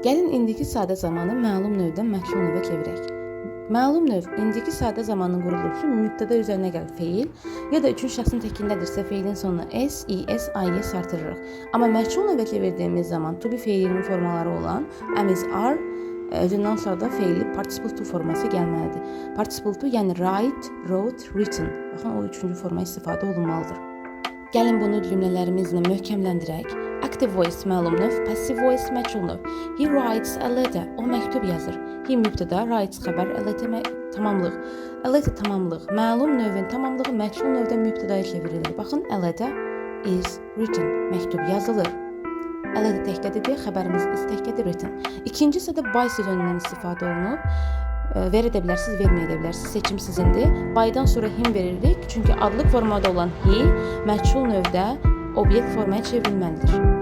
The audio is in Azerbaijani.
Gəlin indiki sadə zamanı məlum növdən məchul növə çevirək. Məlum növ indiki sadə zamanın quruluşu mübtəda üzərinə gəl feil ya da üçüncü şəxsin təkindədirsə feilin sonuna s, es, ies artırırıq. Amma məchul növə çevirdiyimiz zaman to be feilinin formaları olan am, is, are özündən sonra da feili participle to forması gəlməlidir. Participle to, yəni write, wrote, written. Baxın, o üçüncü forma istifadə olunmalıdır. Gəlin bunu cümlələrimizlə möhkəmləndirək. Active voice məlum növ, passive voice məchul növ. He writes a letter. O məktub yazır. He mübtəda, writes xəbər, a letter tamamlıq. A letter tamamlıq. Məlum növün tamamlığı məchul növdə mübtədaya çevrilir. Baxın, a letter is written. Məktub yazılır. A letter təkdədir, xəbərimiz is təkdədir, written. İkincisi də by sözündən istifadə olunub. Verə də bilərsiniz, verməyə də bilərsiniz. Seçim sizindir. By'dan sonra him veririk. Çünki adlıq formada olan he məchul növdə obyekt formaya çevrilməlidir.